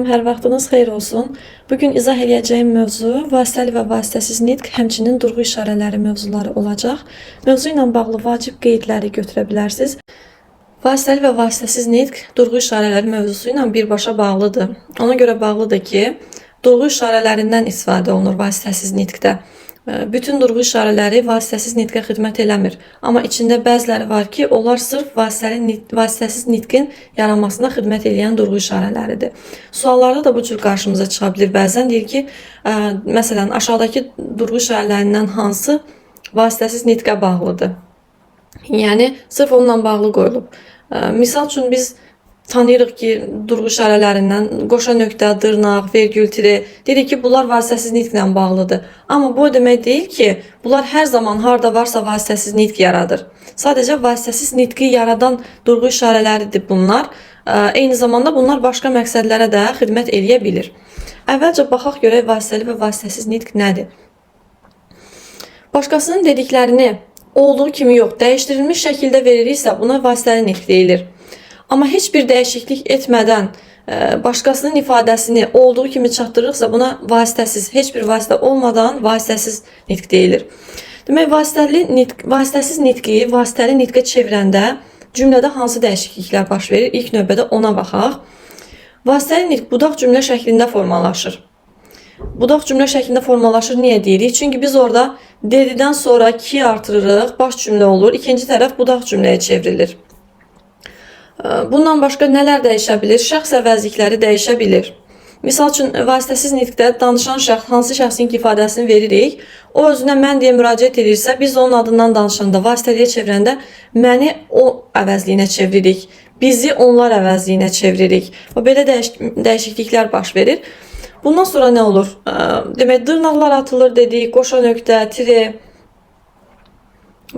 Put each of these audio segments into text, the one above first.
Salam, hər vaxtınız xeyir olsun. Bugün izah eləyəcəyim mövzu vasitəli və vasitəsiz nitq, həmçinin durğu işarələri mövzuları olacaq. Mövzu ilə bağlı vacib qeydləri götürə bilərsiniz. Vasitəli və vasitəsiz nitq durğu işarələri mövzusu ilə birbaşa bağlıdır. Ona görə bağlıdır ki, durğu işarələrindən istifadə olunur vasitəsiz nitqdə. Bütün durğu işarələri vasitəsiz nitqə xidmət eləmir. Amma içində bəziləri var ki, onlar sırf vasitəsiz nitqin yaranmasına xidmət eləyən durğu işarələridir. Suallarda da bu cür qarşımıza çıxa bilir. Bəzən deyir ki, məsələn, aşağıdakı durğu işarələrindən hansı vasitəsiz nitqə bağlıdır? Yəni sırf onunla bağlı qoyulub. Misal üçün biz tanıyırıq ki, durğu işarələrindən qoşa nöqtə, dırnaq, vergül, tire. Deyirik ki, bunlar vasitəsiz nitqlə bağlıdır. Amma bu o demək deyil ki, bunlar hər zaman harda varsa vasitəsiz nitq yaradır. Sadəcə vasitəsiz nitqi yaradan durğu işarələridir bunlar. Eyni zamanda bunlar başqa məqsədlərə də xidmət eləyə bilir. Əvvəlcə baxaq görək vasitəli və vasitəsiz nitq nədir? Başqasının dediklərini olduğu kimi yox, dəyişdirilmiş şəkildə veririksə, buna vasitəli nitq deyilir. Amma heç bir dəyişiklik etmədən başqasının ifadəsini olduğu kimi çatdırırıqsa, buna vasitəsiz, heç bir vasitə olmadan vasitəsiz nitq deyilir. Demək, vasitəsiz nitqi vasitəli nitqə çevirəndə cümlədə hansı dəyişikliklər baş verir? İlk növbədə ona baxaq. Vasitəli nitq budaq cümlə şəklində formalaşır. Budaq cümlə şəklində formalaşır niyə deyirik? Çünki biz orada dedidən sonra ki artırırıq, baş cümlə olur. İkinci tərəf budaq cümləyə çevrilir. Bundan başqa nələr dəyişə bilir? Şəxs əvəzlikləri dəyişə bilir. Misal üçün, vasitəsiz nitqdə danışan şəxs hansı şəxsin ifadəsini veririk, o özünə mən deyə müraciət edirsə, biz onun adından danışanda, vasitəliyə çevirəndə məni o əvəzliyinə çeviririk, bizi onlar əvəzliyinə çeviririk. Və belə dəyişikliklər baş verir. Bundan sonra nə olur? Demək, dırnaqlar atılır dedik, qoşa nöqtə, tire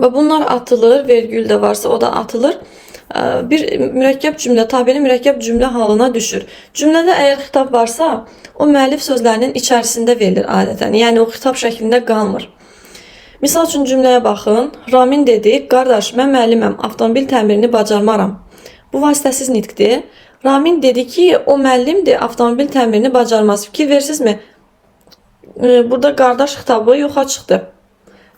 və bunlar atılır, vergül də varsa o da atılır. Bir mürəkkəb cümlə, tabeli mürəkkəb cümlə halına düşür. Cümlədə əgər xitab varsa, o müəllif sözlərinin içərisində verilir adətən. Yəni o xitab şəklində qalmır. Misal üçün cümləyə baxın. Ramin dedi, qardaş, mən müəlliməm, avtomobil təmirini bacarmaram. Bu vasitəsiz nitqdir. Ramin dedi ki, o müəllimdir, avtomobil təmirini bacarmaz. Fikir verirsinizmi? Burada qardaş xitabı yoxa çıxdı.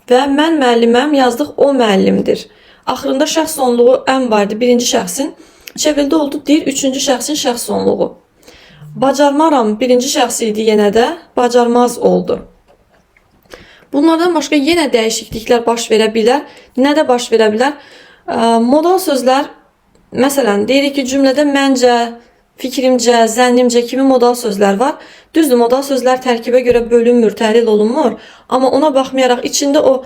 Və mən müəlliməm yazdıq, o müəllimdir. Axırında şəxs sonluğu əm var idi birinci şəxsin. Çevrildi oldu deyir üçüncü şəxsin şəxs sonluğu. Bacarmaram birinci şəxs idi yenə də bacarmaz oldu. Bunlardan başqa yenə dəyişikliklər baş verə bilər. Nə də baş verə bilər? Modal sözlər, məsələn, deyirik ki, cümlədə məncə, fikrimcə, zənnimcə kimi modal sözlər var. Düzdür, modal sözlər tərkibə görə bölünmür, təhlil olunmur. Amma ona baxmayaraq içində o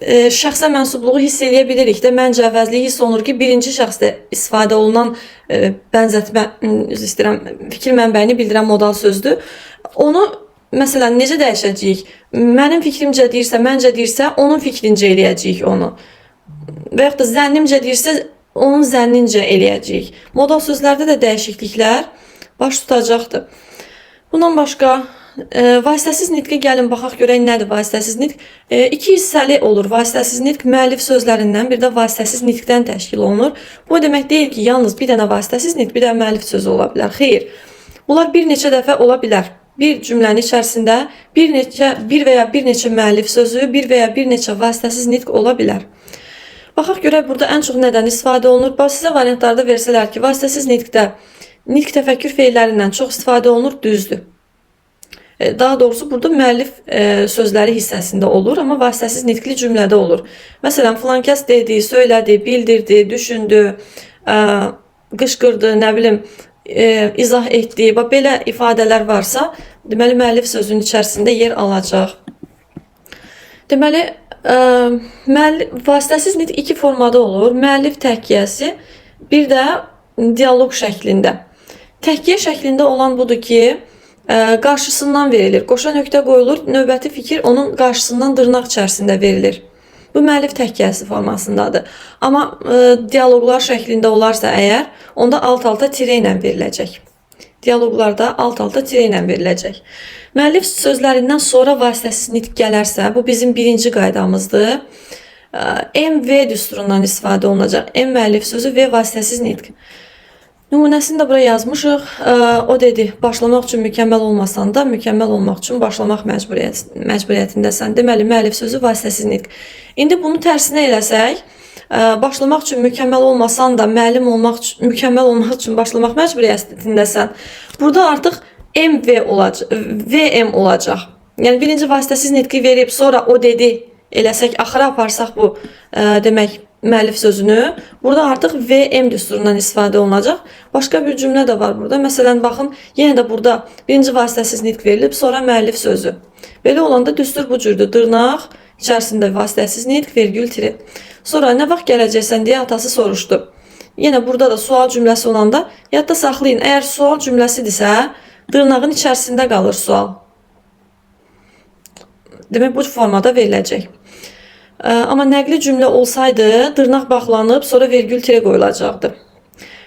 şəxsə mənsubluğu hiss eləyə bilirik də, məncə əvəzliyi hiss olunur ki, birinci şəxsdə istifadə olunan bənzətmə, üzr istəyirəm, fikir mənbəyini bildirən modal sözdür. Onu məsələn necə dəyişəcəyik? Mənim fikrimcə deyirsə, məncə deyirsə, onun fikrincə eləyəcəyik onu. Və yaxud da zənnimcə deyirsə, onun zənnincə eləyəcəyik. Modal sözlərdə də dəyişikliklər baş tutacaqdır. Bundan başqa vasitəsiz nitqə gəlin baxaq görək nədir vasitəsiz nitq. İki hissəli olur vasitəsiz nitq müəllif sözlərindən, bir də vasitəsiz nitqdən təşkil olunur. Bu o demək deyil ki, yalnız bir dənə vasitəsiz nitq, bir də müəllif sözü ola bilər. Xeyr. Bunlar bir neçə dəfə ola bilər. Bir cümlənin içərisində bir və ya bir neçə müəllif sözü, bir və ya bir neçə vasitəsiz nitq ola bilər. Baxaq görək burada ən çox nədən istifadə olunur. Bax sizə variantlarda versələr ki, vasitəsiz nitqdə nitq təfəkkür feillərindən çox istifadə olunur, düzdür. Daha doğrusu burada müəllif sözləri hissəsində olur, amma vasitəsiz nitqli cümlədə olur. Məsələn, filan kəs dedi, söylədi, bildirdi, düşündü, qışqırdı, nə bilim, izah etdi. Bax belə ifadələr varsa, deməli müəllif sözünün içərisində yer alacaq. Deməli, vasitəsiz nitq iki formada olur. Müəllif təkyəsi, bir də dialoq şəklində. Təkyiyə şəklində olan budur ki, qarşısından verilir. Qoşa nöqtə qoyulur, növbəti fikir onun qarşısından dırnaq içərisində verilir. Bu müəllif təkyəsi formasındadır. Amma dialoqlar şəklində olarsa əgər, onda alt-alta tire ilə veriləcək. Dialoqlarda alt-alta tire ilə veriləcək. Müəllif sözlərindən sonra vasitəsiz nitq gələrsə, bu bizim birinci qaydamızdır. MV düsturundan istifadə olunacaq. M müəllif sözü, V vasitəsiz nitq. Nümunəsini də bura yazmışıq. O dedi, başlamaq üçün mükəmməl olmasan da, mükəmməl olmaq üçün başlamaq məcburiyyətindəsən. Deməli, müəllif sözü vasitəsiz nitq. İndi bunu tərsinə eləsək, başlamaq üçün mükəmməl olmasan da, müəllim olmaq üçün, mükəmməl olmaq üçün başlamaq məcburiyyətindəsən. Burada artıq MV olacaq, VM olacaq. Yəni birinci vasitəsiz nitqi verib, sonra o dedi eləsək, axıra aparsaq bu demək müəllif sözünü, burada artıq VM düsturundan istifadə olunacaq. Başqa bir cümlə də var burada. Məsələn, baxın, yenə də burada birinci vasitəsiz nitq verilib, sonra müəllif sözü. Belə olanda düstur bu cürdür. Dırnaq, içərisində vasitəsiz nitq, vergül, tiri. Sonra nə vaxt gələcəksən deyə atası soruşdu. Yenə burada da sual cümləsi olanda yadda saxlayın. Əgər sual cümləsidirsə, dırnağın içərisində qalır sual. Demək, bu formada veriləcək. Amma nəqli cümlə olsaydı, dırnaq bağlanıb, sonra vergül tirə qoyulacaqdı.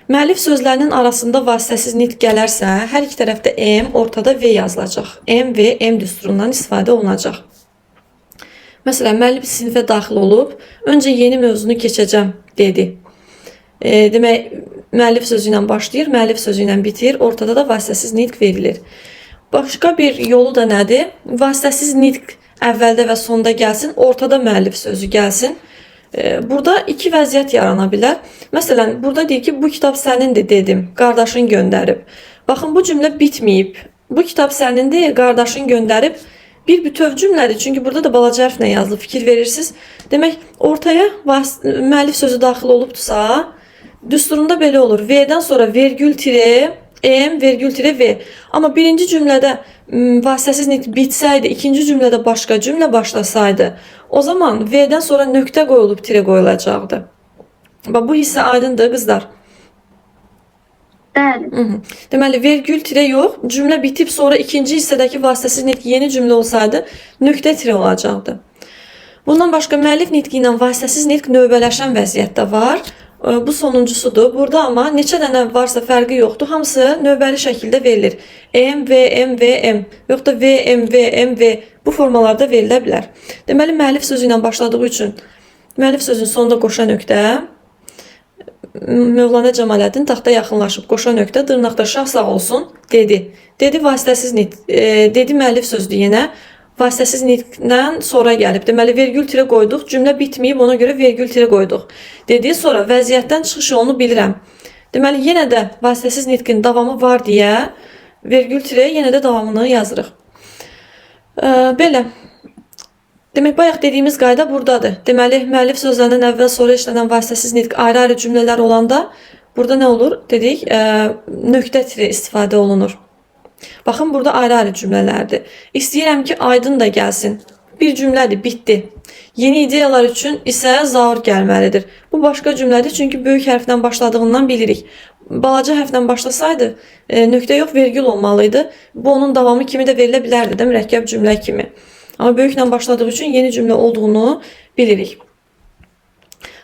Müəllif sözlərinin arasında vasitəsiz nitq gələrsə, hər iki tərəfdə M, ortada V yazılacaq. M, V, M düsturundan istifadə olunacaq. Məsələn, müəllif sinifə daxil olub, öncə yeni mövzunu keçəcəm, dedi. Demək, müəllif sözü ilə başlayır, müəllif sözü ilə bitir, ortada da vasitəsiz nitq verilir. Başqa bir yolu da nədir? Vasitəsiz nitq əvvəldə və sonda gəlsin, ortada müəllif sözü gəlsin. Burada iki vəziyyət yarana bilər. Məsələn, burada deyir ki, bu kitab sənindir dedim, qardaşın göndərib. Baxın, bu cümlə bitməyib. Bu kitab sənindir, qardaşın göndərib. Bir bütöv cümlədir. Çünki burada da balaca hərflə yazılıb, fikir verirsiniz. Demək, ortaya müəllif sözü daxil olubdursa, düsturunda belə olur. V-dən sonra vergül tire, M, vergül tire V. Amma birinci cümlədə vasitəsiz nitq bitsəydi, ikinci cümlədə başqa cümlə başlasaydı, o zaman V-dən sonra nöqtə qoyulub tire qoyulacaqdı. Bax, bu hissə aydındır, qızlar. Bəli. Deməli, vergül tire yox, cümlə bitib sonra ikinci hissədəki vasitəsiz nitq yeni cümlə olsaydı, nöqtə tire olacaqdı. Bundan başqa müəllif nitqi ilə vasitəsiz nitq növbələşən vəziyyətdə var. Bu sonuncusudur. Burada amma neçə dənə varsa fərqi yoxdur. Hamısı növbəli şəkildə verilir. M, V, M, V, M, yox da V, M, V, M, V bu formalarda verilə bilər. Deməli, müəllif sözü ilə başladığı üçün müəllif sözünün sonunda qoşa nöqtə, Mövlana Cəmaləddin taxta yaxınlaşıb qoşa nöqtə, dırnaqda şah sağ olsun dedi. Dedi vasitəsiz nitq, dedi müəllif sözdür yenə. Vasitəsiz nitqdən sonra gəlib. Deməli, vergül tirə qoyduq. Cümlə bitməyib, ona görə vergül tirə qoyduq. Dedi, sonra vəziyyətdən çıxış yolunu bilirəm. Deməli, yenə də vasitəsiz nitqin davamı var deyə vergül tirə yenə də davamını yazırıq. Belə. Demək, bayaq dediyimiz qayda buradadır. Deməli, müəllif sözlərindən əvvəl sonra işlənən vasitəsiz nitq ayrı-ayrı cümlələr olanda burada nə olur? Dedik, nöqtə tiri istifadə olunur. Baxın, burada ayrı-ayrı cümlələrdir. İstəyirəm ki, aydın da gəlsin. Bir cümlədir, bitdi. Yeni ideyalar üçün isə Zaur gəlməlidir. Bu başqa cümlədir, çünki böyük hərfdən başladığından bilirik. Balaca hərfdən başlasaydı, nöqtə yox, vergül olmalıydı. Bu, onun davamı kimi də verilə bilərdi də, mürəkkəb cümlə kimi. Amma böyüklə başladığı üçün yeni cümlə olduğunu bilirik.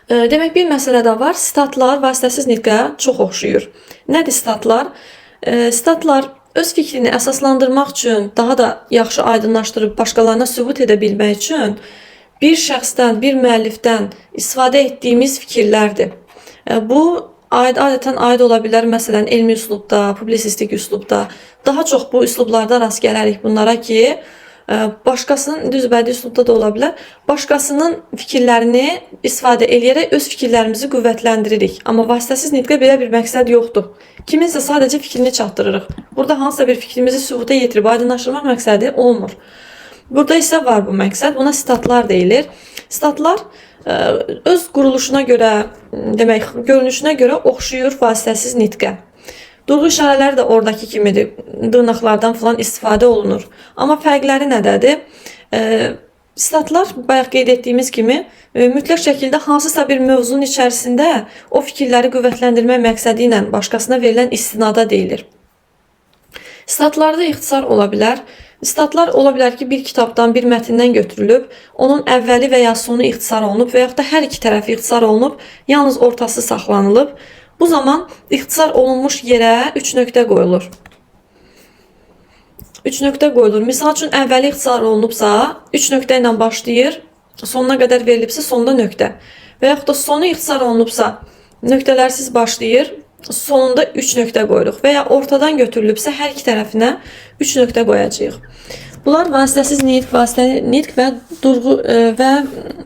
Demək, bir məsələ də var. Statlar vasitəsiz nitqə çox oxşuyur. Nədir statlar? Statlar öz fikrini əsaslandırmaq üçün, daha da yaxşı aydınlaşdırıb başqalarına sübut edə bilmək üçün bir şəxsdən, bir müəllifdən istifadə etdiyimiz fikirlərdir. Bu adətən aid ola bilər, məsələn, elmi üslubda, publisistik üslubda. Daha çox bu üslublarda rast gələrik bunlara ki, başqasının, düz bədii üslubda da ola bilər, başqasının fikirlərini istifadə eləyərək öz fikirlərimizi qüvvətləndiririk. Amma vasitəsiz nitqə belə bir məqsəd yoxdur. Kiminsə sadəcə fikrini çatdırırıq. Burada hansısa bir fikrimizi sübuta yetirib aydınlaşdırmaq məqsədi olmur. Burada isə var bu məqsəd. Buna statlar deyilir. Statlar öz quruluşuna görə, demək, görünüşünə görə oxşuyur vasitəsiz nitqə. Durğu işarələri də oradakı kimidir. Dırnaqlardan falan istifadə olunur. Amma fərqləri nədədir? Statlar, bayaq qeyd etdiyimiz kimi, mütləq şəkildə hansısa bir mövzunun içərisində o fikirləri qüvvətləndirmək məqsədi ilə başqasına verilən istinada deyilir. Statlarda ixtisar ola bilər. Statlar ola bilər ki, bir kitabdan, bir mətndən götürülüb, onun əvvəli və ya sonu ixtisar olunub və yaxud da hər iki tərəfi ixtisar olunub, yalnız ortası saxlanılıb. Bu zaman ixtisar olunmuş yerə 3 nöqtə qoyulur. 3 nöqtə qoyulur. Misal üçün, əvvəli ixtisar olunubsa, 3 nöqtə ilə başlayır, sonuna qədər verilibsə, sonda nöqtə. Və yaxud da sonu ixtisar olunubsa, nöqtələrsiz başlayır, sonunda 3 nöqtə qoyuruq və ya ortadan götürülübsə hər iki tərəfinə 3 nöqtə qoyacağıq. Bunlar vasitəsiz nitq, vasitəli nitq və durğu və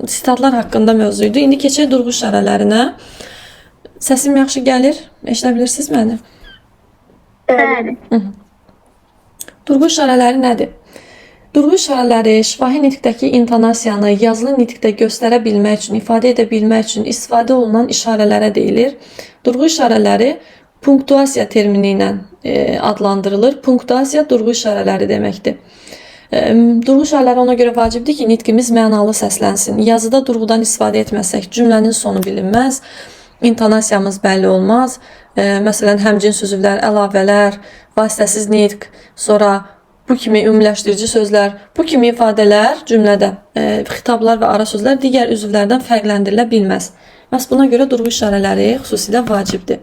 sitatlar haqqında mövzu idi. İndi keçək durğu işarələrinə. Səsim yaxşı gəlir? Eşidə bilirsiniz məni? Bəli. Durğu işarələri nədir? Durğu işarələri şifahi nitqdəki intonasiyanı yazılı nitqdə göstərə bilmək üçün, ifadə edə bilmək üçün istifadə olunan işarələrə deyilir. Durğu işarələri punktuasiya termini ilə adlandırılır. Punktuasiya durğu işarələri deməkdir. Durğu işarələri ona görə vacibdir ki, nitqimiz mənalı səslənsin. Yazıda durğudan istifadə etməsək cümlənin sonu bilinməz, intonasiyamız bəlli olmaz. Məsələn, həmcins üzvlər, əlavələr, vasitəsiz nitq, sonra bu kimi ümumiləşdirici sözlər, bu kimi ifadələr cümlədə, xitablar və ara sözlər digər üzvlərdən fərqləndirilə bilməz. Məhz buna görə durğu işarələri xüsusilə vacibdir.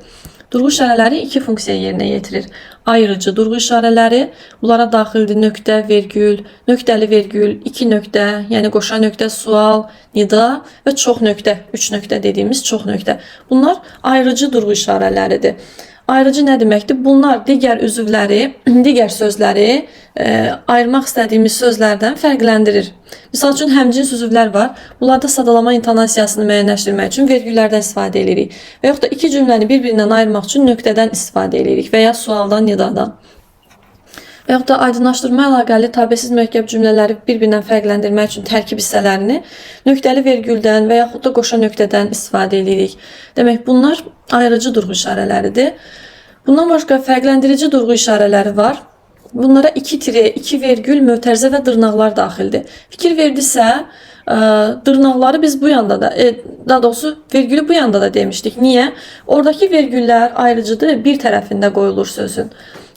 Durğu işarələri iki funksiya yerinə yetirir. Ayırıcı durğu işarələri, bunlara daxildir nöqtə, vergül, nöqtəli vergül, iki nöqtə, yəni qoşa nöqtə, sual, nida və çox nöqtə, üç nöqtə dediyimiz çox nöqtə. Bunlar ayırıcı durğu işarələridir. Ayırıcı nə deməkdir? Bunlar digər üzvləri, digər sözləri ayırmaq istədiyimiz sözlərdən fərqləndirir. Misal üçün, həmcins üzvlər var. Bunlarda sadalama intonasiyasını müəyyənləşdirmək üçün vergüllərdən istifadə edirik. Və yaxud da iki cümləni bir-birindən ayırmaq üçün nöqtədən istifadə edirik və ya sualdan, nidadan. Və yaxud da aydınlaşdırma əlaqəli tabesiz mürəkkəb cümlələri bir-birindən fərqləndirmək üçün tərkib hissələrini nöqtəli vergüldən və yaxud da qoşa nöqtədən istifadə edirik. Demək, bunlar ayırıcı durğu işarələridir. Bundan başqa fərqləndirici durğu işarələri var. Bunlara iki tire, iki vergül, mötərizə və dırnaqlar daxildir. Fikir verdinizsə, dırnaqları biz bu yanda da, daha doğrusu vergülü bu yanda da demişdik. Niyə? Oradakı vergüllər ayırıcıdır, bir tərəfində qoyulur sözün.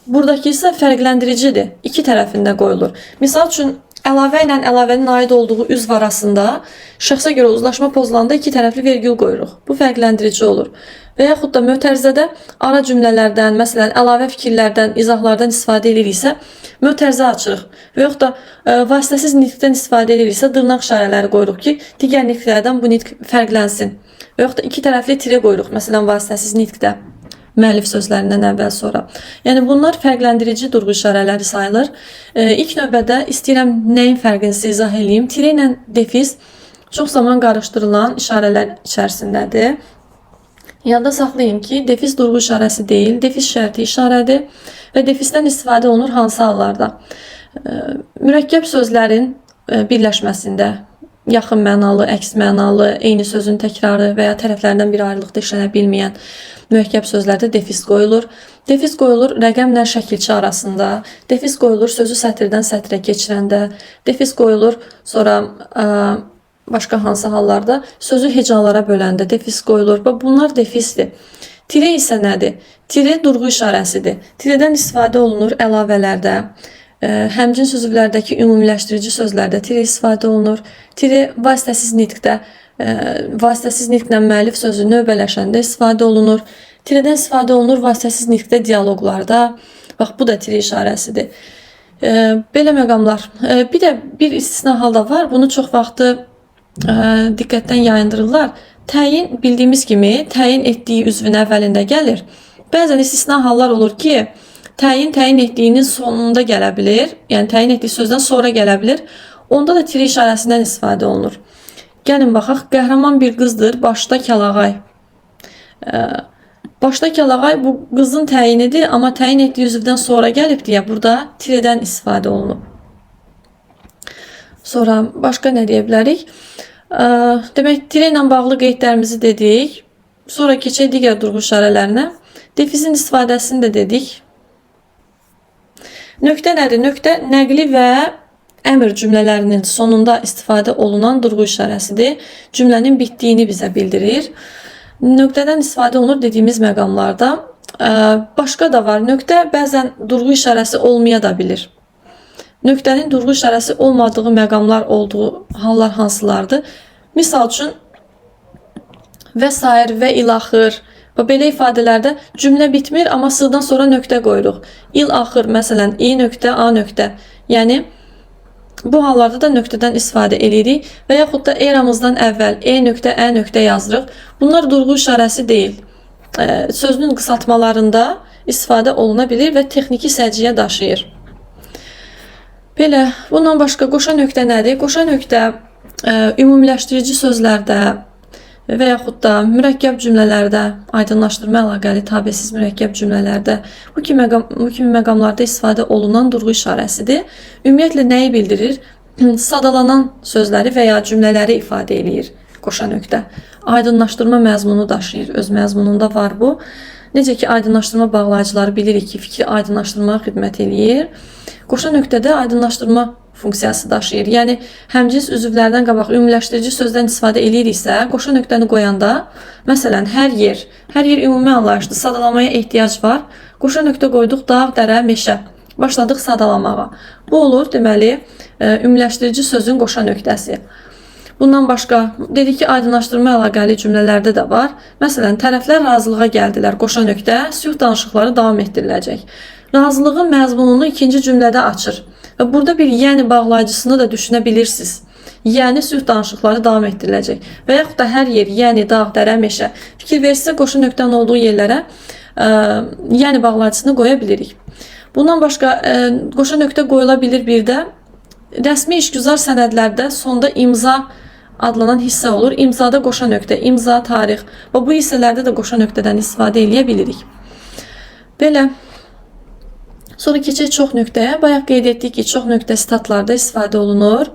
Buradakı isə fərqləndiricidir, iki tərəfində qoyulur. Misal üçün, əlavə ilə əlavənin aid olduğu üzv arasında şəxsə görə uzlaşma pozulanda iki tərəfli vergül qoyuruq. Bu fərqləndirici olur. Və yaxud da mötərizədə ara cümlələrdən, məsələn, əlavə fikirlərdən, izahlardan istifadə ediriksə, mötərizə açırıq. Və yaxud da vasitəsiz nitqdən istifadə ediriksə, dırnaq işarələri qoyuruq ki, digər nitqlərdən bu nitq fərqlənsin. Və yaxud da iki tərəfli tire qoyuruq, məsələn, vasitəsiz nitqdə. Müəllif sözlərindən əvvəl sonra. Yəni bunlar fərqləndirici durğu işarələri sayılır. İlk növbədə istəyirəm nəyin fərqini sizə izah eləyim. Tire ilə defis çox zaman qarışdırılan işarələr içərisindədir. Yadda saxlayın ki, defis durğu işarəsi deyil, defis şərti işarədir və defisdən istifadə olunur hansı hallarda? Mürəkkəb sözlərin birləşməsində, yaxın mənalı, əks mənalı, eyni sözün təkrarı və ya tərəflərdən bir ayrılıqda işlənə bilməyən mürəkkəb sözlərdə defis qoyulur. Defis qoyulur rəqəmlə şəkilçi arasında, defis qoyulur sözü sətirdən sətrə keçirəndə, defis qoyulur sonra başqa hansı hallarda sözü hecalara böləndə defis qoyulur. Bax, bunlar defisdir. Tire isə nədir? Tire durğu işarəsidir. Tiredən istifadə olunur əlavələrdə, həmcins üzvlərdəki ümumiləşdirici sözlərdə tire istifadə olunur. Tire vasitəsiz nitqdə, vasitəsiz nitqlə müəllif sözü növbələşəndə istifadə olunur. Tiredən istifadə olunur vasitəsiz nitqdə dialoqlarda. Bax, bu da tire işarəsidir. Belə məqamlar. Bir də bir istisna hal da var. Bunu çox vaxtı diqqətdən yayındırırlar. Təyin bildiyimiz kimi təyin etdiyi üzvün əvvəlində gəlir. Bəzən istisna hallar olur ki, təyin etdiyinin sonunda gələ bilir. Yəni təyin etdiyi sözdən sonra gələ bilir. Onda da tire işarəsindən istifadə olunur. Gəlin baxaq. Qəhrəman bir qızdır, başda kəlağay. Başda kəlağay bu qızın təyinidir, amma təyin etdiyi üzvdən sonra gəlib deyə burada tiredən istifadə olunub. Sonra başqa nə deyə bilərik? Demək, tire ilə bağlı qeydlərimizi dedik. Sonra keçək digər durğu işarələrinə. Defisin istifadəsini də dedik. Nöqtə nədir? Nöqtə nəqli və əmr cümlələrinin sonunda istifadə olunan durğu işarəsidir. Cümlənin bitdiyini bizə bildirir. Nöqtədən istifadə olunur dediyimiz məqamlarda. Başqa da var. Nöqtə bəzən durğu işarəsi olmaya da bilir. Nöqtənin durğu işarəsi olmadığı məqamlar olduğu hallar hansılardır? Misal üçün, və sair və ilaxır. Belə ifadələrdə cümlə bitmir, amma sığdan sonra nöqtə qoyuruq. İl axır, məsələn, i nöqtə, a nöqtə. Yəni, bu hallarda da nöqtədən istifadə edirik və yaxud da eramızdan əvvəl e nöqtə, ə nöqtə yazırıq. Bunlar durğu işarəsi deyil. sözünün qısaltmalarında istifadə oluna bilir və texniki səciyyə daşıyır. Belə, bundan başqa qoşa nöqtə nədir? Qoşa nöqtə ümumiləşdirici sözlərdə və yaxud da mürəkkəb cümlələrdə, aydınlaşdırma əlaqəli tabesiz mürəkkəb cümlələrdə bu kimi məqamlarda istifadə olunan durğu işarəsidir. Ümumiyyətlə nəyi bildirir? Sadalanan sözləri və ya cümlələri ifadə eləyir qoşa nöqtə. Aydınlaşdırma məzmunu daşıyır. Öz məzmununda var bu. Necə ki, aydınlaşdırma bağlayıcıları bilirik ki, fikri aydınlaşdırmağa xidmət eləyir. Qoşa nöqtədə aydınlaşdırma funksiyası daşıyır. Yəni, həmcins üzvlərdən qabaq ümumiləşdirici sözdən istifadə eləyiriksə, qoşa nöqtəni qoyanda, məsələn, hər yer ümumi anlayışdır, sadalamaya ehtiyac var. Qoşa nöqtə qoyduq, dağ, dərə, meşə. Başladıq sadalamağa. Bu olur, deməli, ümumiləşdirici sözün qoşa nöqtəsi. Bundan başqa, dedik ki, aydınlaşdırma əlaqəli cümlələrdə də var. Məsələn, tərəflər razılığa gəldilər, qoşa nöqtə, sülh danışıqları davam etdiriləcək. Razılığın məzmununu ikinci cümlədə açır. Və burada bir yəni bağlayıcısını da düşünə bilirsiniz. Yəni sülh danışıqları davam etdiriləcək. Və yaxud da hər yer, yəni dağ, dərə, meşə. Fikir verirsinizsə, qoşa nöqtənin olduğu yerlərə yəni bağlayıcısını qoya bilirik. Bundan başqa, qoşa nöqtə qoyula bilir bir də. Rəsmi işgüzar sənədlərdə sonda imza adlanan hissə olur. İmzada qoşa nöqtə, imza, tarix və bu hissələrdə də qoşa nöqtədən istifadə eləyə bilirik. Belə. Sonra keçək çox nöqtəyə. Bayaq qeyd etdik ki, çox nöqtə statlarda istifadə olunur.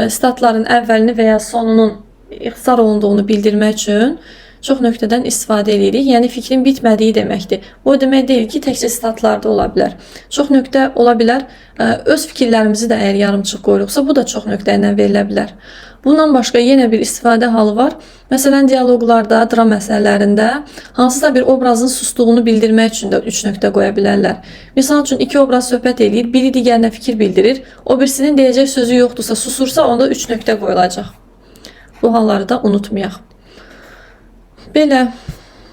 Statların əvvəlini və ya sonunun ixtisar olunduğunu bildirmək üçün çox nöqtədən istifadə edirik. Yəni fikrin bitmədiyi deməkdir. Bu o demək deyil ki, təkcə statlarda ola bilər. Çox nöqtə ola bilər. Öz fikirlərimizi də əgər yarımçıq qoyuruqsa, bu da çox nöqtə ilə verilə bilər. Bundan başqa yenə bir istifadə halı var. Məsələn, dialoqlarda, dram əsərlərində hansısa bir obrazın sustuğunu bildirmək üçün də 3 nöqtə qoya bilərlər. Misal üçün, iki obraz söhbət eləyir, biri digərinə fikir bildirir. O birisinin deyəcək sözü yoxdursa, susursa, onda 3 nöqtə qoyulacaq. Bu halları da unutmayaq. Belə,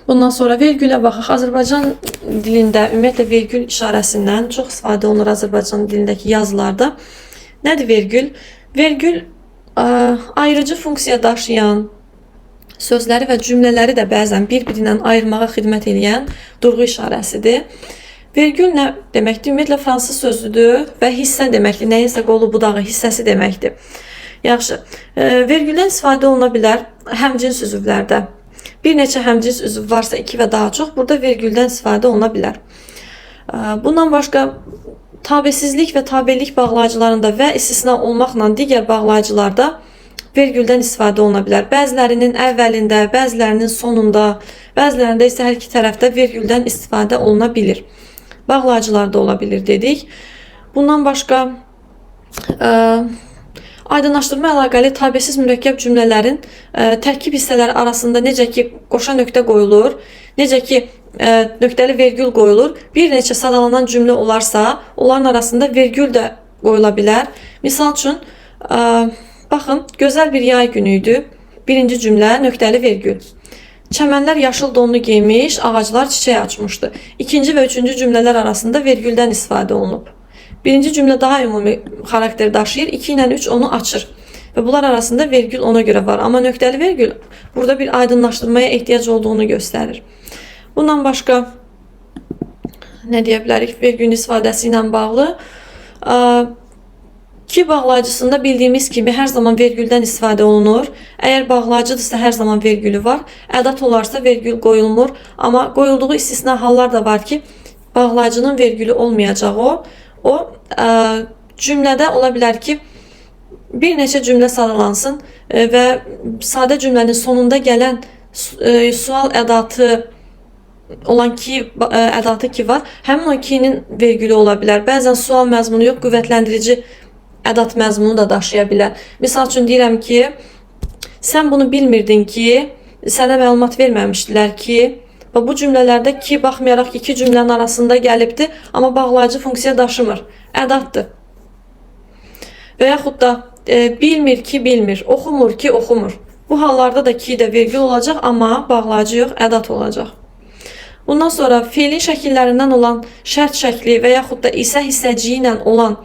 bundan sonra vergülə baxaq. Azərbaycan dilində ümumiyyətlə vergül işarəsindən çox istifadə olunur Azərbaycan dilindəki yazılarda. Nədir vergül? Vergül ayırıcı funksiya daşıyan sözləri və cümlələri də bəzən bir-birindən ayırmağa xidmət eləyən durğu işarəsidir. Vergül nə deməkdir? Ümumiyyətlə fransız sözüdür və hissə deməkdir. Nəyinsə qolu, budağı, hissəsi deməkdir. Yaxşı, vergüldən istifadə oluna bilər həmcins üzvlərdə. Bir neçə həmcins üzv varsa 2 və daha çox, burada vergüldən istifadə oluna bilər. Bundan başqa tabesizlik və tabelik bağlayıcılarında və istisna olmaqla digər bağlayıcılarda vergüldən istifadə oluna bilər. Bəzilərinin əvvəlində, bəzilərinin sonunda, bəzilərində isə hər iki tərəfdə vergüldən istifadə oluna bilir. Bağlayıcılarda ola bilir dedik. Bundan başqa aydınlaşdırma əlaqəli tabesiz mürəkkəb cümlələrin tərkib hissələri arasında necə ki qoşa nöqtə qoyulur, necə ki nöqtəli vergül qoyulur, bir neçə sadalanan cümlə olarsa, onların arasında vergül də qoyula bilər. Misal üçün, baxın, gözəl bir yay günü idi. Birinci cümlə nöqtəli vergül. Çəmənlər yaşıl donlu geymiş, ağaclar çiçək açmışdı. İkinci və üçüncü cümlələr arasında vergüldən istifadə olunub. Birinci cümlə daha ümumi xarakter daşıyır. 2 ilə 3 onu açır. Və bunlar arasında vergül ona görə var. Amma nöqtəli vergül burada bir aydınlaşdırmaya ehtiyac olduğunu göstərir. Bundan başqa nə deyə bilərik vergülün istifadəsi ilə bağlı? Ki bağlayıcısında bildiyimiz kimi hər zaman vergüldən istifadə olunur. Əgər bağlayıcıdırsa hər zaman vergülü var. Ədat olarsa vergül qoyulmur. Amma qoyulduğu istisna hallar da var ki, bağlayıcının vergülü olmayacaq o. O cümlədə ola bilər ki, bir neçə cümlə sadalansın və sadə cümlənin sonunda gələn sual ədatı olan ki, ədatı ki var, həmin o ki-nin vergülü ola bilər. Bəzən sual məzmunu yox, qüvvətləndirici ədat məzmunu da daşıya bilər. Misal üçün deyirəm ki, sən bunu bilmirdin ki, sənə məlumat verməmişdilər ki, və bu cümlələrdə ki, baxmayaraq ki, iki cümlənin arasında gəlibdir, amma bağlayıcı funksiya daşımır, ədatdır. Və yaxud da bilmir ki, bilmir, oxumur ki, oxumur. Bu hallarda da ki də vergül olacaq, amma bağlayıcı yox, ədat olacaq. Bundan sonra feilin şəkillərindən olan şərt şəkli və yaxud da isə hissəciyi ilə olan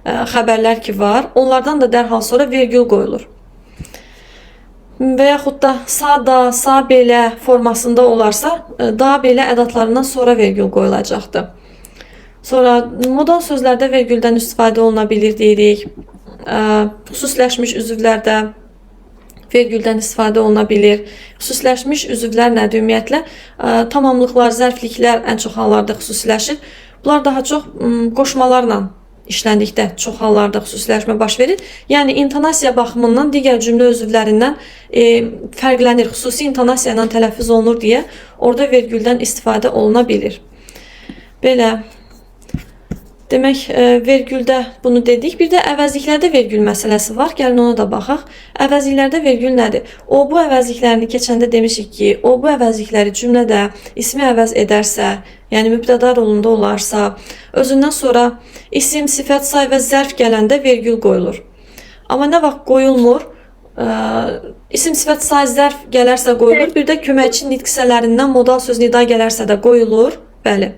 xəbərlər ki var, onlardan da dərhal sonra vergül qoyulur. Və yaxud da sa da, sa belə formasında olarsa, da belə ədatlarından sonra vergül qoyulacaqdır. Sonra modal sözlərdə vergüldən istifadə oluna bilir deyirik. Xüsusiləşmiş üzvlərdə vergüldən istifadə oluna bilir. Xüsusiləşmiş üzvlər nədir? Ümumiyyətlə, tamamlıqlar, zərfliklər ən çox hallarda xüsusiləşir. Bunlar daha çox qoşmalarla işləndikdə çox hallarda xüsusiləşmə baş verir. Yəni, intonasiya baxımından digər cümlə üzvlərindən fərqlənir. Xüsusi intonasiya ilə tələffüz olunur deyə orada vergüldən istifadə oluna bilir. Belə. Demək, vergüldə bunu dedik. Bir də əvəzliklərdə vergül məsələsi var. Gəlin ona da baxaq. Əvəzliklərdə vergül nədir? O, bu əvəzliklərini keçəndə demişik ki, o, bu əvəzlikləri cümlədə ismi əvəz edərsə, yəni mübtəda rolunda olarsa, özündən sonra isim, sifət, say və zərf gələndə vergül qoyulur. Amma nə vaxt qoyulmur? İsim, sifət, say, zərf gələrsə qoyulur. Bir də köməkçi nitq hissələrindən modal söz nida gələrsə də qoyulur. Bəli.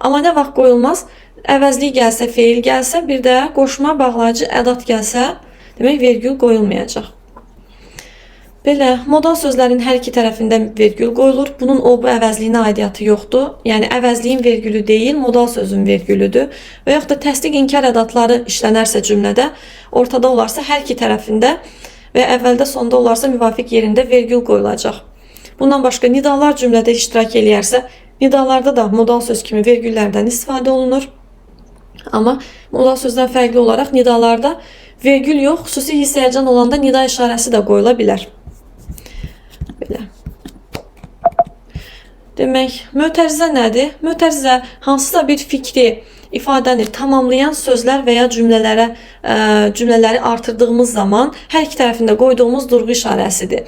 Amma nə vaxt qoyulmaz? Əvəzlik gəlsə, feil gəlsə, bir də qoşma bağlayıcı ədat gəlsə, demək vergül qoyulmayacaq. Belə, modal sözlərin hər iki tərəfində vergül qoyulur. Bunun o, bu əvəzliyinə aidiyyatı yoxdur. Yəni, əvəzliyin vergülü deyil, modal sözün vergülüdür. Və yaxud da təsdiq inkar ədatları işlənərsə cümlədə, ortada olarsa hər iki tərəfində və əvvəldə sonda olarsa müvafiq yerində vergül qoyulacaq. Bundan başqa nidalar cümlədə iştirak eləyərsə, nidalarda da modal söz kimi vergüllərdən istifadə olunur. Amma modal sözdən fərqli olaraq nidalarda vergül yox, xüsusi hiss-həyəcan olanda nida işarəsi də qoyula bilər. Belə. Demək, mötərizə nədir? Mötərizə hansısa bir fikri, ifadəni tamamlayan sözlər və ya cümlələri artırdığımız zaman hər iki tərəfində qoyduğumuz durğu işarəsidir.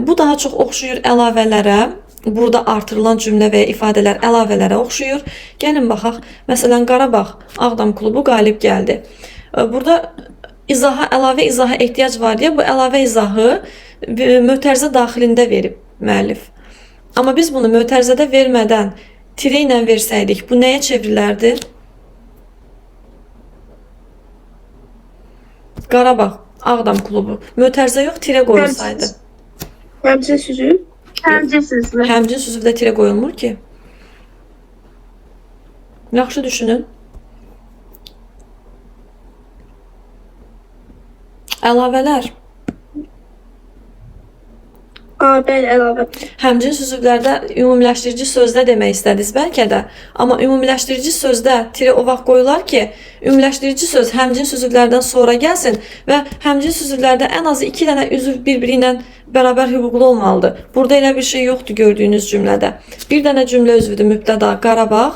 Bu daha çox oxşuyur əlavələrə. Burada artırılan cümlə və ya ifadələr əlavələrə oxşuyur. Gəlin baxaq. Məsələn, Qarabağ Ağdam klubu qalib gəldi. Burada izaha, əlavə izaha ehtiyac var deyə bu əlavə izahı mötərizə daxilində verib müəllif. Amma biz bunu mötərizədə vermədən tire ilə versəydik, bu nəyə çevrilərdi? Qarabağ Ağdam klubu. Mötərizə yox, tirə qoyulsaydı. Həmcin süzü. Həmcin süzü. Həmcin süzüvdə tirə qoyulmur ki. Yaxşı düşünün. Əlavələr. Bəli, əlavə. Həmcin süzüvlərdə ümumiləşdirici sözdə demək istədiniz bəlkə də. Amma ümumiləşdirici sözdə tirə o vaxt qoyular ki, ümumiləşdirici söz həmcin süzüvlərdən sonra gəlsin və həmcin süzüvlərdə ən azı 2 dənə üzv bir-biri ilə bərabər hüquqlu olmalıdır. Burada elə bir şey yoxdur gördüyünüz cümlədə. Bir dənə cümlə üzvüdür mübtəda Qarabağ.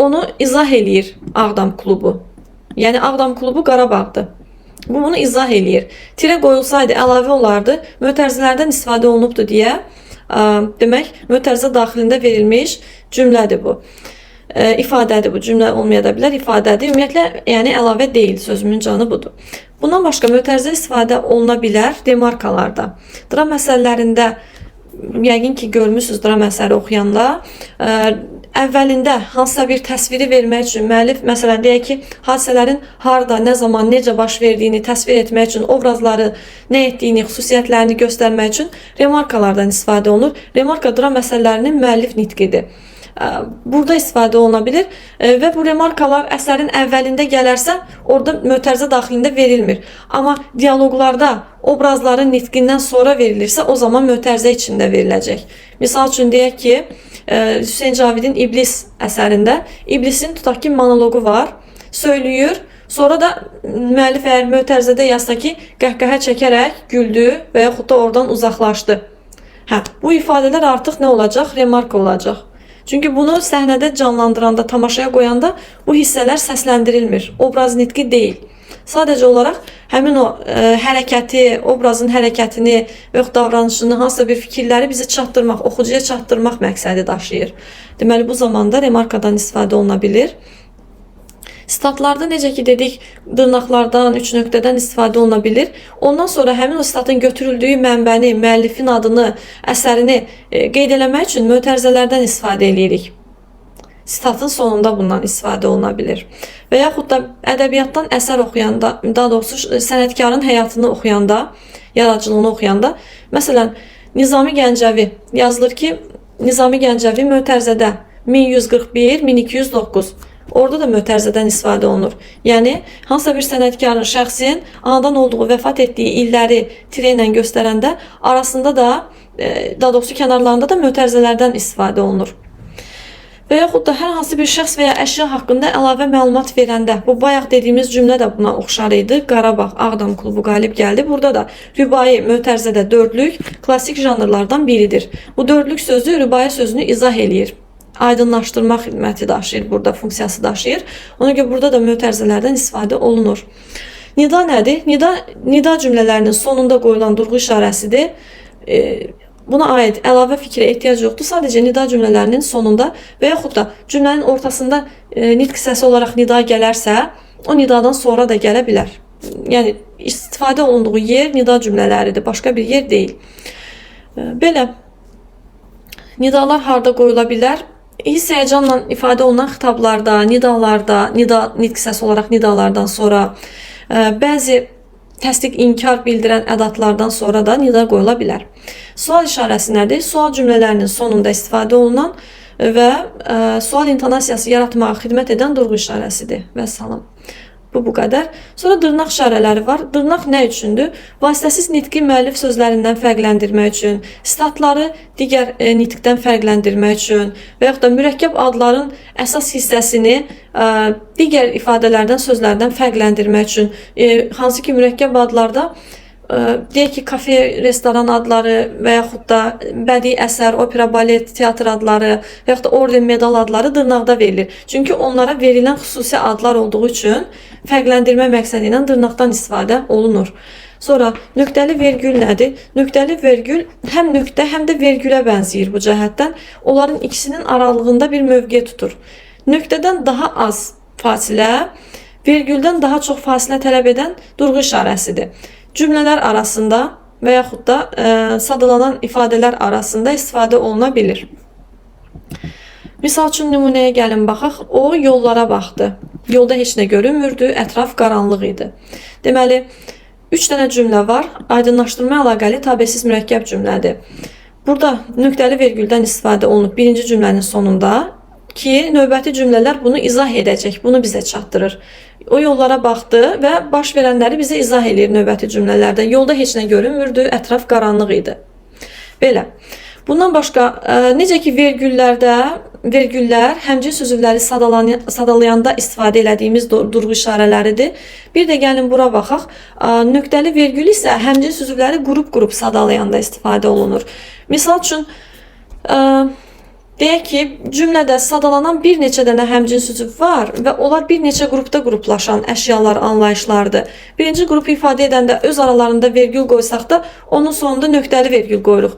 Onu izah eləyir Ağdam klubu. Yəni Ağdam klubu Qarabağdır. Bu bunu izah eləyir. Tirə qoyulsaydı əlavə olardı. Mötərizələrdən istifadə olunubdur deyə, demək, mötərizə daxilində verilmiş cümlədir bu. İfadədir bu. Cümlə olmaya da bilər, ifadədir. Ümumiyyətlə, yəni əlavə deyil. Sözümün canı budur. Bundan başqa mötərizə istifadə oluna bilər remarkalarda. Dram əsərlərində yəqin ki, görmüsünüz dram əsəri oxuyanda, əvvəlində hansısa bir təsviri vermək üçün müəllif, məsələn, deyək ki, hadisələrin harda, nə zaman, necə baş verdiyini təsvir etmək üçün, obrazları nə etdiyini, xüsusiyyətlərini göstərmək üçün remarkalardan istifadə olunur. Remarka dram əsərlərinin müəllif nitqidir. Burada istifadə oluna bilir və bu remarkalar əsərin əvvəlində gələrsə, orada mötərizə daxilində verilmir. Amma dialoqlarda obrazların nitqindən sonra verilirsə, o zaman mötərizə içində veriləcək. Misal üçün deyək ki, Hüseyn Cavidin İblis əsərində İblisin tutaq ki, monoloqu var, söylüyür. Sonra da müəllif əgər mötərizədə yazsa ki, qəhqəhə çəkərək güldü və yaxud da oradan uzaqlaşdı. Hə, bu ifadələr artıq nə olacaq? Remarka olacaq. Çünki bunu səhnədə canlandıranda, tamaşaya qoyanda bu hissələr səsləndirilmir. Obraz nitqi deyil. Sadəcə olaraq həmin o hərəkəti, obrazın hərəkətini və yox davranışını, hansısa bir fikirləri bizə çatdırmaq, oxucuya çatdırmaq məqsədi daşıyır. Deməli, bu zamanda remarkadan istifadə oluna bilir. Statlarda necə ki dedik, dırnaqlardan, 3 nöqtədən istifadə oluna bilir. Ondan sonra həmin o statın götürüldüyü mənbəni, müəllifin adını, əsərini qeyd eləmək üçün mötərizələrdən istifadə eləyirik. Sitatın sonunda bundan istifadə oluna bilər. Və yaxud da ədəbiyyatdan əsər oxuyanda, daha doğrusu sənətkarın həyatını oxuyanda, yaradıcılığını oxuyanda, məsələn, Nizami Gəncəvi yazılır ki, Nizami Gəncəvi mötərizədə 1141 1209. Orada da mötərizədən istifadə olunur. Yəni hansısa bir sənətkarın, şəxsin anadan olduğu, vəfat etdiyi illəri tirə ilə göstərəndə arasında da, daha doğrusu kənarlarında da mötərizələrdən istifadə olunur. Və yaxud da hər hansı bir şəxs və ya əşya haqqında əlavə məlumat verəndə, bu bayaq dediyimiz cümlə də buna oxşar idi. Qarabağ, Ağdam klubu qalib gəldi. Burada da rübai mötərizədə dördlük klassik janrlardan biridir. Bu dördlük sözü rübai sözünü izah eləyir. Aydınlaşdırma xidməti daşıyır, burada funksiyası daşıyır. Ona görə burada da mötərizələrdən istifadə olunur. Nida nədir? Nida cümlələrinin sonunda qoyulan durğu işarəsidir. Buna aid əlavə fikrə ehtiyac yoxdur. Sadəcə nida cümlələrinin sonunda və yaxud da cümlənin ortasında nitq səsi olaraq nida gələrsə, o nidadan sonra da gələ bilər. Yəni istifadə olunduğu yer nida cümlələridir, başqa bir yer deyil. Belə nidalar harda qoyula bilər? Hiss həyəcanla ifadə olunan xitablarda, nidalarda, nida nitq səsi olaraq nidalardan sonra, bəzi təsdiq, inkar bildirən ədatlardan sonra da nida qoyula bilər. Sual işarəsi nədir? Sual cümlələrinin sonunda istifadə olunan və sual intonasiyası yaratmağa xidmət edən durğu işarəsidir. Vəssalam. Bu qədər. Sonra dırnaq işarələri var. Dırnaq nə üçündür? Vasitəsiz nitqi müəllif sözlərindən fərqləndirmək üçün, sitatları digər nitqdən fərqləndirmək üçün və yaxud da mürəkkəb adların əsas hissəsini digər ifadələrdən, sözlərdən fərqləndirmək üçün, hansı ki mürəkkəb adlarda deyək ki, kafe, restoran adları və yaxud da bədii əsər, opera, balet, teatr adları və yaxud da orden, medal adları dırnaqda verilir. Çünki onlara verilən xüsusi adlar olduğu üçün fərqləndirmə məqsədi ilə dırnaqdan istifadə olunur. Sonra nöqtəli vergül nədir? Nöqtəli vergül həm nöqtə, həm də vergülə bənzəyir bu cəhətdən. Onların ikisinin aralığında bir mövqe tutur. Nöqtədən daha az fasilə, vergüldən daha çox fasilə tələb edən durğu işarəsidir. Cümlələr arasında və yaxud da sadalanan ifadələr arasında istifadə oluna bilir. Misal üçün nümunəyə gəlin baxaq. O yollara baxdı. Yolda heç nə görünmürdü, ətraf qaranlıq idi. Deməli, 3 dənə cümlə var. Aydınlaşdırma əlaqəli tabesiz mürəkkəb cümlədir. Burada nöqtəli vergüldən istifadə olunub birinci cümlənin sonunda ki, növbəti cümlələr bunu izah edəcək, bunu bizə çatdırır. O yollara baxdı və baş verənləri bizə izah eləyir növbəti cümlələrdə. Yolda heç nə görünmürdü, ətraf qaranlıq idi. Belə. Bundan başqa, necə ki vergüllər həmcins üzvləri sadalayanda istifadə elədiyimiz durğu işarələridir. Bir də gəlin bura baxaq. Nöqtəli vergül isə həmcins üzvləri qrup-qrup sadalayanda istifadə olunur. Misal üçün, deyək ki, cümlədə sadalanan bir neçə dənə həmcins üzv var və onlar bir neçə qrupda qruplaşan əşyalar, anlayışlardır. Birinci qrupu ifadə edəndə öz aralarında vergül qoysaq da, onun sonunda nöqtəli vergül qoyuruq.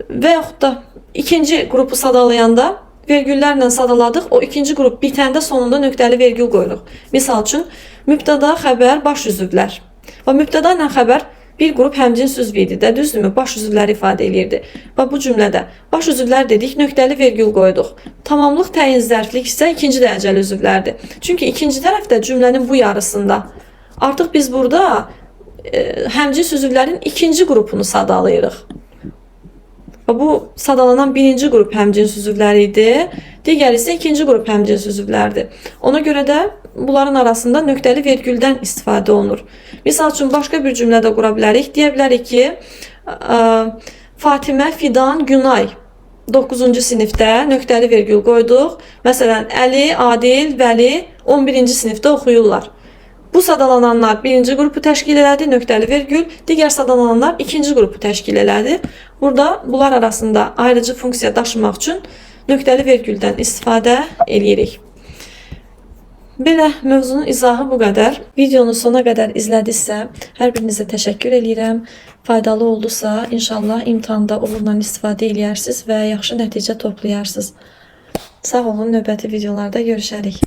Və yaxud da ikinci qrupu sadalayanda vergüllərlə sadaladıq, o ikinci qrup bitəndə sonunda nöqtəli vergül qoyuruq. Misal üçün, mübtəda, xəbər, baş üzvlər. Və mübtəda ilə xəbər bir qrup həmcins üzv idi də, düzdürmü? Baş üzvləri ifadə eləyirdi. Bax, bu cümlədə baş üzvlər dedik, nöqtəli vergül qoyduq. Tamamlıq, təyin, zərflik isə ikinci dərəcəli üzvlərdir. Çünki ikinci tərəfdə cümlənin bu yarısında artıq biz burada həmcins üzvlərin ikinci qrupunu sadalayırıq. Bu sadalanan birinci qrup həmcins üzvləri idi, digəri isə ikinci qrup həmcins üzvlərdir. Ona görə də bunların arasında nöqtəli vergüldən istifadə olunur. Misal üçün, başqa bir cümlə də qura bilərik. Deyə bilərik ki, Fatimə, Fidan, Günay 9-cu sinifdə nöqtəli vergül qoyduq. Məsələn, Əli, Adil, Vəli 11-ci sinifdə oxuyurlar. Bu sadalananlar birinci qrupu təşkil elədi, nöqtəli vergül. Digər sadalananlar ikinci qrupu təşkil elədi. Burada bunlar arasında ayrıcı funksiya daşımaq üçün nöqtəli vergüldən istifadə eləyirik. Belə mövzunun izahı bu qədər. Videonu sona qədər izlədinizsə, hər birinizə təşəkkür eləyirəm. Faydalı oldusa, inşallah imtahanda uğurla istifadə eləyərsiniz və yaxşı nəticə toplayarsınız. Sağ olun, növbəti videolarda görüşərik.